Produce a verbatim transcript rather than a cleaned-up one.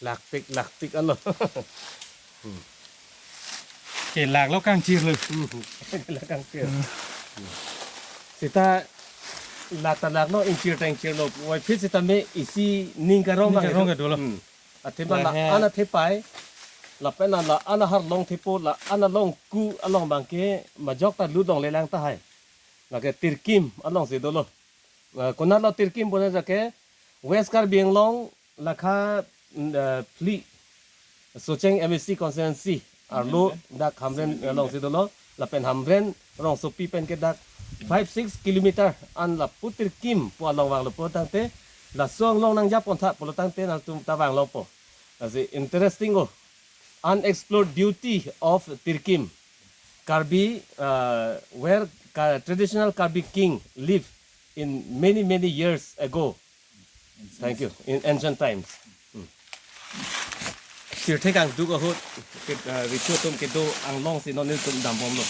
Lakpik, lakpik alo. Ke laklo kangchirlo. Lakang ke. Sita lak ta laklo, ingchir ta ingchirlo. Wai phit sitame isi ning karong Ning bang karong itu. Ke dolo. Hmm. Athema la Lahe. Ana thepai. Lapen la ana har long thepo, la ana long ku along bangke majok ta lut longle lang tahai. Lake Tirkim alongsi dolo. Eh, konatlo Tirkim pona jake West Karbi Anglong lakha, mm, eh, phli Socheng M A C constituency arlo dak Hamren alongsi dolo, lapen Hamren rongsopi pen ke dak five six kilometer an lapu Tirkim pu along vanglo pu tangte, laso along nangjapontha pulo tangte nangtum ta vanglongpo. Lasi interesting o. Unexplored beauty of Tirkim. Karbi, uh, where Ka- traditional Karbi king lived in many, many years ago. Thank you. In ancient times. Hmm. Pirthe kangduk ahut, ke- uh, richo atum kedo anglongsi non nelitum dambomlo.